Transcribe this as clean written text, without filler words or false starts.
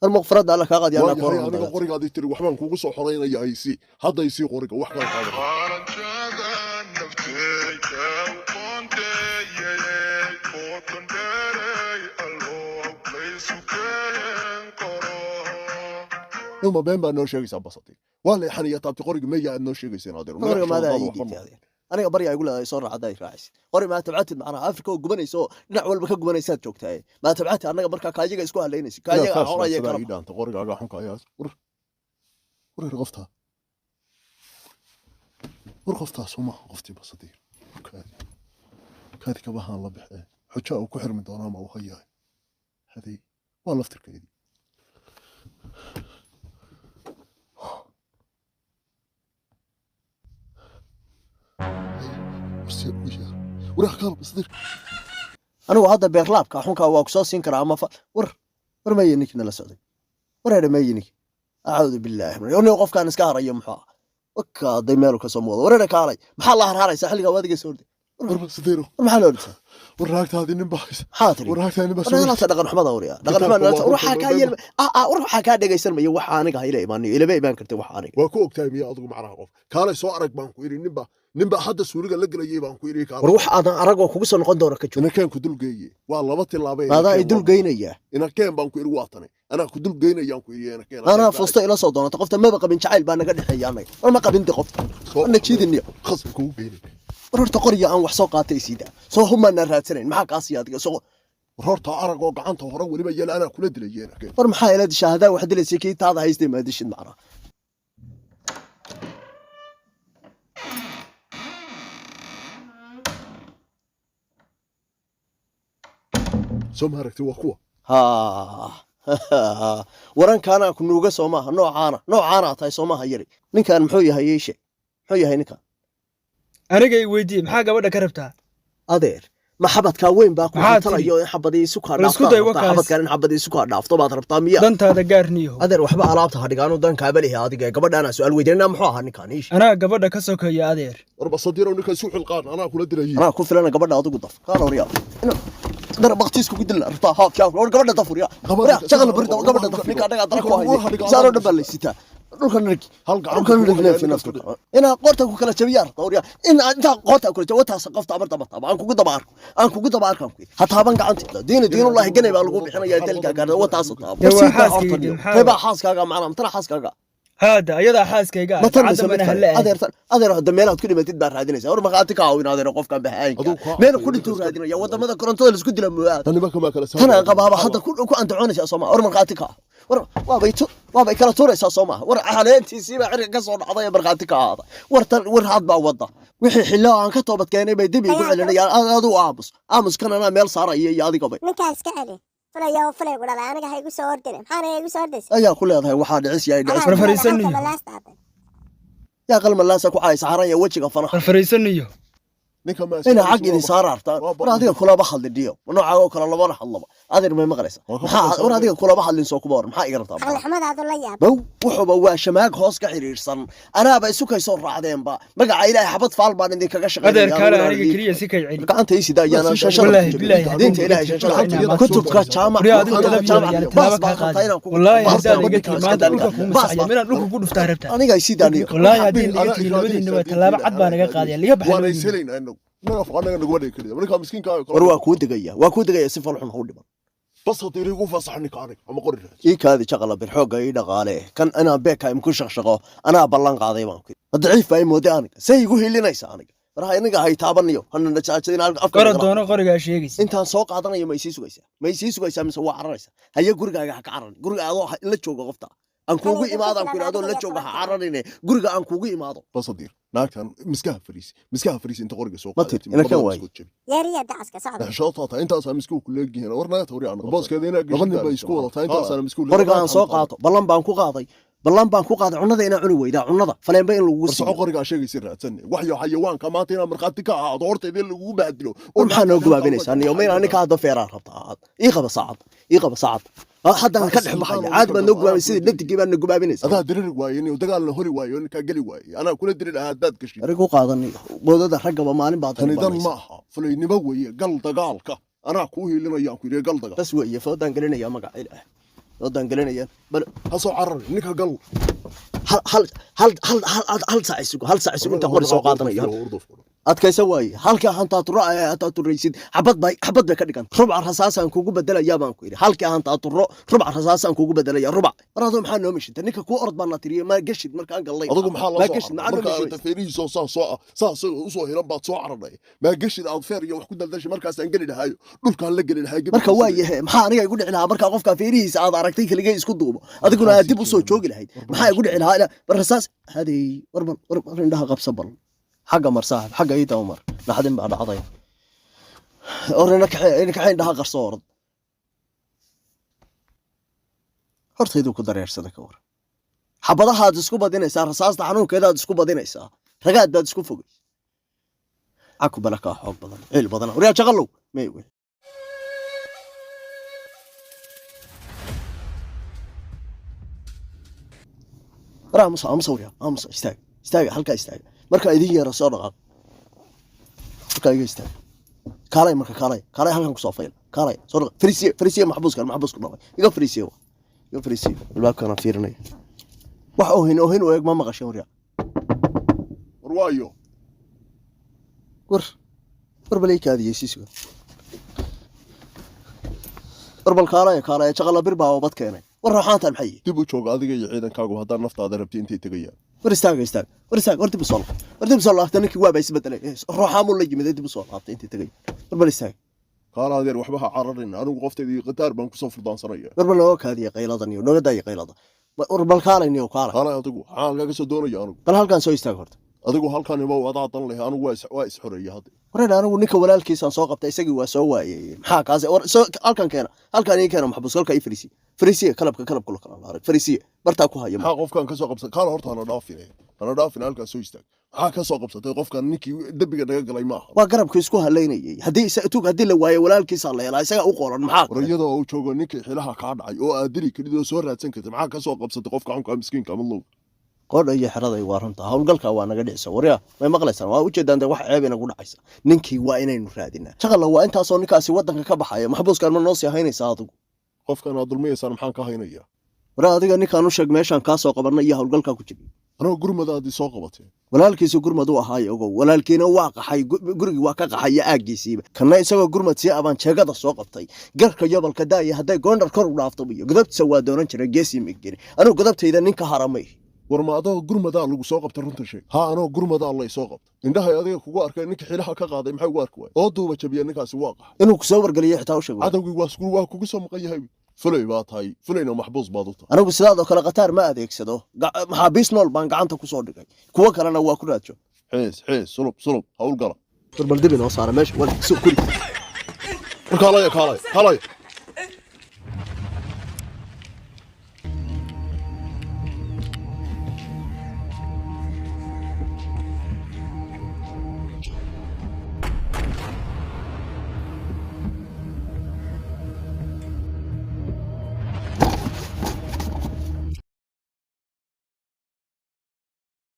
War muqfaradda alla kaa qaadiya anaa Waayahay, ku aniga qorigaadii tiri waxbaan kugu soo xoreynaya, aysii hadda isii qoriga, wax kala qaadan. Ilma been baa noo sheegaysaa basati, waa leexanaya taabti qoriga meya aad noo sheegayseen adeer. Qoriga maadaa ii dhiibtay adeer? Aniga baryaa igu leedahay soo raac, haddaa i raacaysid qori maa tabcatid. Macnaha Afrika oo gubanaysa oo dhinac walba ka gubanaysaad joogtaaye, maa tabcatid annaga markaa kaayaga isku halaynaysid, kaayaga horaya kala ii dhaanta qorigaaga xunka ayaa. War wareer qoftaa, war qoftaa soo maaha qoftii basadiir. Kaadi kaadi, kabahaan la baxee xujaa uu ku xirmi doonaa ma u hayahay? Haday waa laftirkeedii. Warse u yeer, waraa kaal basadiir. Anigu hadda beerlaabka xunkaa waa ku soo siin karaa ama war war maya ninkii nala socday, wareere maya ninki, acuudu billaahi min nin qofkaan iska harayo muxuu ah wakaaday meelu ka soo muuqdo. Wareere kaalay, maxaa la harharaysaa xilligaa waadiga soo orday? War basadiiro. War maxaa la ordaysaa? War raagtaadii nin baa haysa. Maxaa tiri? War raagtaadii nin baa war soo nalaata dhaqan xumada, warya dhaqan xumada Kitaabka war waa waxaa kaa runta yeel war waxaa kaa dhegaysan maya, waxa aniga hayla imaanayo ilama imaan kartay waxa aniga. Waa ku ogtahay miya adigu macnaha? Qof kaalay soo arag baan ku idhi, ninbaa hadda suuliga la gelayay baan ku idhi, war kaalay. Wax aadan arag oo kugu soo noqon doona ka joog. Inakeen ku dul geeye, waa laba tillaabo. Maadaa i dul geynayaa? Inakeen baan ku idhi, waa tani anaa ku dul geynayaan ku idhi, inakeen. Anaa fusto ila soo doonata qofta maba qabin, jacayl baa naga dhexeeya annaga. War ma qabin de qofta, na jiidiniyo. Khasab kugu geynay. War horta qoriga aan wax soo qaatay isiida soo humaanaan raadsanayn, maxaa kaa siiya adiga soo? War horta arag oo gacanta hore weliba yeel, anaa kula dilayay, inakeen. War maxaa ila dishaa? Hadaa wax dilaysay kii taada haystay maa dishid macnaa? Soo ma aragti waa kuwa? Ha, warankaanaa ku nuuga soo maaha, noocaana noocaanaa tahay soo maaha? Yari ninkan muxuu yahay? Ii sheeg muxuu yahay ninkan. Aniga i weydii, maxaa gabadha ka rabtaa? Adeer, ma xabadkaa weyn baa ku Maxaa xantalayo in xabadii isu kaa Bal isku dhaafto day rabtaa? wakaas. Xabadkaan in xabadii isu kaa dhaafto baad rabtaa miya? Dantaada gaar niyahow. Adeer, waxba alaabta ha dhigaanu dankaaba lihi adiga. Gabadhaanaa su-aal weydiinaa, muxuu ahaa ninkan? Ii sheeg. Anaa gabadha ka sokeeya adeer. War basadiirow, ninka isu xilqaan, anaa kula dilayay. Anaa ku filana gabadha, adigu daf kaan horyaa dara baktiis kugu dilna rabtaa haafkaa. War gabadha daf, waryaa waryaa shaqala bari gabadha daf, ninka anaga dara ku haya saaroo dhan baa laysitaa dhulka nirgi. Hal gacan dhulka buu nirgi ku neefi hayaa. Naftu inaa qoorta ku kala jabiyaa rabtaa waryaa, in intaa qoorta kula jabi wataas qofta amar daba taaba aan kugu daba arko, aan kugu daba arkaan ku ha taaban gacanta. Diina diinullahi ganay baa lagu bixinayaa dalka gaarda wataas taaba. Dee waa War sii daa xaaskayga, horta niyo. maxaa Reebaa xaaskaaga macnaa matana xaaskaaga? Haada ayadaa xaaskayga ah. Ma tan gacanta mise mid mana kale hala aadin. Adeer adeer hadda meelaad ku dhimatid baa raadinaysa. War markhaati ka caawin adeer, qofkan bahaayinka Aduu kaa meel ku caawiyo, dhintuu iska raadinaya wadamada korontada laisku dila mooyaane. Tan nimanka maa kala Tanaan qabaaba hadda ku andacoonaysaa soo maha? War markhaati ka ah, war waabay waabay kala tuuraysaa soo maha? War caleentiisii baa cirka ka soo dhacday ee markhaati ka ahaada. War tan war had baa wadda wixii xillo aan ka toobad keenay bay dib iigu celinayaan. Adigu aamus aamuskan anaa meel saaraya iyo adigaba. Ninkaa iska celi, fulaya oo fulay ku dhalay. Aniga ha igu soo ordine, maxaana igu soo ordaysa? Ayaa ku leedahay waxaa dhicis yahay dhicis. War fariisanayo. Yaa qalmalaasa ku caysa xaran wejiga fanaha. War fariisanayo. Ninka maa ina xag idin saar artaan. War adiga kulaba hadlin dhiyo, noocaaga oo kale lamana hadlaba adeer, may maqlaysa? Waa ka maxaa maqlaysaa war adiga kulaba hadlin soo kuma war, maxaa iga rabtaa? Caqli xumadaadu la yaab. Bow wuxuuba waa shamaag hoos ka xiriirsan, anaaba isu kay soo raacdeenba. Magaca ilaahay xabad faal baan idinkaga Adeer shaqaynaya. kaale, aniga keliya si kay celi. Gacanta ii sida ayaana shanshada Wallaahi ku billaahi, jabin. Diinta ilaahay shanshada Gacanta iyada kutubka jaamac Waryaa adigu kutubka edab jaamac yeelayaan baas tallaabo baan kaa rabtaa qaadi. inaan kugu Wallaahi baas haddaad baan iga rabtaa tiri maanta inaan dhulka kuu baas masaxaya baan minaan dhulka ku dhuftaa rabtaa. Aniga sidaan iyo Wallaahi haddii iga tiri labadiinna waa tallaabo cad baa naga qaadaya liga baxay waana labadiinna. ishelayna inagu, inaga afqanaga naguma dhigi kariya markaa miskiinka. War waa kuu degaya, waa kuu degaya, si fal xun ha u dhiman. Basadiir, igu fasax ninka aniga ama qori raad. Ii kaadi jaqala bir xoogga ii dhaqaale kan inaan beeka imku shaqshaqo anaa ballan qaaday baan ku ma daciif baa ii mooday aniga say igu hilinaysa aniga maraha inaga hay taabaniyo hana najaajadin afka Qora nagala. Doono qorigaa sheegaysa. Intaan soo qaadanayo ma isii sugaysaa? Ma isii sugaysaa mise waa cararaysaa? Haye, gurigaaga ha ka cararin, guriga adoo la jooga qofta aan kuugu Aniga imaado aan ku ku idhi adoo la filan jooga ha adiga. Cararine guriga aan kuugu imaado. Basadiir, naagtan miskaha fariisi, miskaha fariisi inta qoriga soo Ma tir, qaadatay ina kan labada waaye. miskood jabi. Yeeriya dacaska socda. Xishootaa intaasaa miskuhu ku leegyihiin. War naagta hori aan booskeeda inaa laba nin bay isku wadataa intaasaana miskuhu. Qoriga aan soo qaato, ballan baan ku qaaday, ballan baan ku qaaday cunnada inaa cuni weydaa, cunnada faleenba in lagugu War soco siiyo. Qorigaa sheegaysa raadsan waxyo xayawaanka maanta inaa markhaati ka ahaado horteeda in lagugu baadilo. War maxaa noo gubaabinaysaa niyo? Mayna ninka hadda feeraa rabtaa aad ii qaba saacad, ii qaba saacad. Haddaan ka dhex baxaya caadi baad noo gubaabin sidii dhadigii baad na gubaabinaysaa. Adaa diriri waaye nin dagaalna hori waayo ninkaa geli waaye, anaa kula diri lahaa haddaad gashid. Arig u qaadan boodada raggaba maalin baad Tani dan banaysaa. Ma aha fulaynimo weeye, gal dagaalka, anaa kuu hiilinayaan ku yidhi gal dagaal. Bas weeye, foodaan gelinaya magaca ilaah. Noo daangelinayaan bal. Ha soo carari ninka, gal. Hal hal hal hal hal hal saac isugu, hal saac isugu, intaan qori soo qaadanayo. Adkaysa waaye, halkaa hantaaturo hataa turaysid, xabad bay ka dhigan. Rubca rasaasaan kugu bedelayaa baan ku yidhi. Halkii hantaaturo rubca rasaasaan kugu bedelaya, rubac. War adoo maxaa noo mishita? Ninka kuu orod baan na tiriyey. Maa geshid markaan gallay? Adigu maxaa la maa soo geshid? cararay? Maxaa noo Marka mishinaysa? aragta feerihiisoo saa soo ah, saas usoo hilan baad soo cararnay. Maa geshid aad feer iyo wax ku daldashay? Markaasaan geli lahaayo, dhulkaan la geli lahaa. Marka waa yahe, maxaa aniga igu dhici lahaa markaa qofkaa feerihiisa aad aragtay keligay isku duubo, adiguna aad dib usoo joogi lahayd? Maxaa igu dhici lahaa? War rasaas hadey, war bal, war, war indhaha qabsa bal. Xagga mar saaxib, xagga ii daba mar. Naxdin baa dhacday. Or ina kaxe, ina kaxe, indhaha qarso, orod. Hortayduu ku dareersada, ka war. Xabadahaad isku badinaysaa, rasaasta xanuunkeedaad isku badinaysaa, ragaad baad isku fogay. Caku bala kaa xoog badan, ciil badan. Waryaa jaqalow, may wey. War aamusa, aamusa, waryaa aamusa. Istaag, istaaga, halkaa istaaga. Markaa idin yeero soo dhaqaaq. Halkaa iga istaaga. Kaalay marka, kaalay, kaalay, halkan kusoo fayl, kaalay, soo dhaq. Fariisiye, fariisiye. Maxbuuskan, maxbuusku dhalay, iga fariisiye, wa iga fariisiye. Albaabkana fiirinaya. Wax ohin ohin u eeg ma maqashin, waryaa? War waayo. War, war bal ii kaadiyey siisuga. War bal kaalaya, kaalaya. Jaqala bir baa obad keenay. War rooxaantan maxay yihiin? Dib u jooga adiga iyo ciidankaagu haddaan naftaada rabti intay tegayaan. War istaaga, istaaga, war istaaga. War dib u soo laabta, war dib u soo laabta. Ninkii waaba isbedelay, rooxaamuu la yimid. Dib u soo laabtay intay tegayaan. War bal istaaga. Kaala adeer, waxba ha cararin. Anigu qofteydii qataar baan kusoo furdaansanaya. War bal nooga kaadiya qayladan iyo nooga daaya qaylada. War bal kaalay niyow, kaalay. Kaala adigu, maxaan kaga soo doonaya anigu? Bal halkan soo istaag horta. Adigu halkan ima adaa dan leh. Anigu waa isxoreeyey hadda. Wareer, anigu ninka walaalkiisaan soo qabtay, isagii waa soo waayey. Maxaa kaas? War soo halkan keena, halkan ii keena maxbuus. Halka ii fariisiye, fariisiye. Kalabka, kalabka la kala arag, fariisiye, bartaa ku haya. Maxaa qofkan ka soo qabsatay? Kaala horta, hana dhaafine, hana dhaafine. Halkaas soo istaag. Maxaa ka soo qabsatay qofkan? Ninkii dembiga naga galay maaha. Waa garabku isku halaynayay. Haddii tug haddii la waayo, walaalkiisaa la helaa, isagaa u qoran. Maxaa War iyadoo uu joogo ninkii xilaha kaa dhacay oo aad dili karid oo soo raadsan kartay, maxaa ka soo qabsatay qofka xunka miskiinka madlow? Qoodha iyo xeraday, waa runta. Howlgalka waa naga dhicisa. Waryaa, may maqlaysaan? Waa ujeedaan dee, wax ceeb inagu dhacaysa. Ninkii waa inaynu raadinaa, shaqalla. Waa intaasoo ninkaasi waddanka ka baxaya. Maxbuuskan ma noo sii haynaysaa adigu? Qofkan aad dulmiyaysaan maxaan ka haynayaa? Waraa, adiga ninkaan u sheeg meeshaan kaa soo qabanay iyo howlgalkaa ku jira. Anigoo gurmadaadii soo qabatee. Walaalkiisu gurmad u ahaay, ogow. Walaalkiina waa qaxay, gurigii waa ka qaxay iyo aaggiisiiba. Kanna isagoo gurmad sii abaan jeegada soo qabtay. Garka yobalka daaya, hadday goondhar kor u dhaafto iyo godobtiisa waa doonan jiray geesii migeri. Anigu godobtayda ninka haramay. War ma adoo gurmadaa lagu soo qabtay? Runta sheeg. Haa, anoo gurmadaa lay soo qabtay. Indhahay adiga kugu arkay ninka xilaha ka qaaday, maxay ugu arki waay oo duuba jabiya? Ninkaasi waa qaxay. Inuu kusoo wargeliyo xitaa u sheeg. Cadowgii waa kugu soo maqan yahay. Fulay baa tahay, fulayna maxbuus baad u tahay. Anigu sidaadoo kale khataar ma adeegsado. Maxaabiis nool baan gacanta kusoo dhigay, kuwo kalena waa ku raadjo. Xiis xiis, sulub sulub, howlgala. War bal dib inoo saara meesha, war soo kuri. War kaalaya, kaalaya, kaalaya.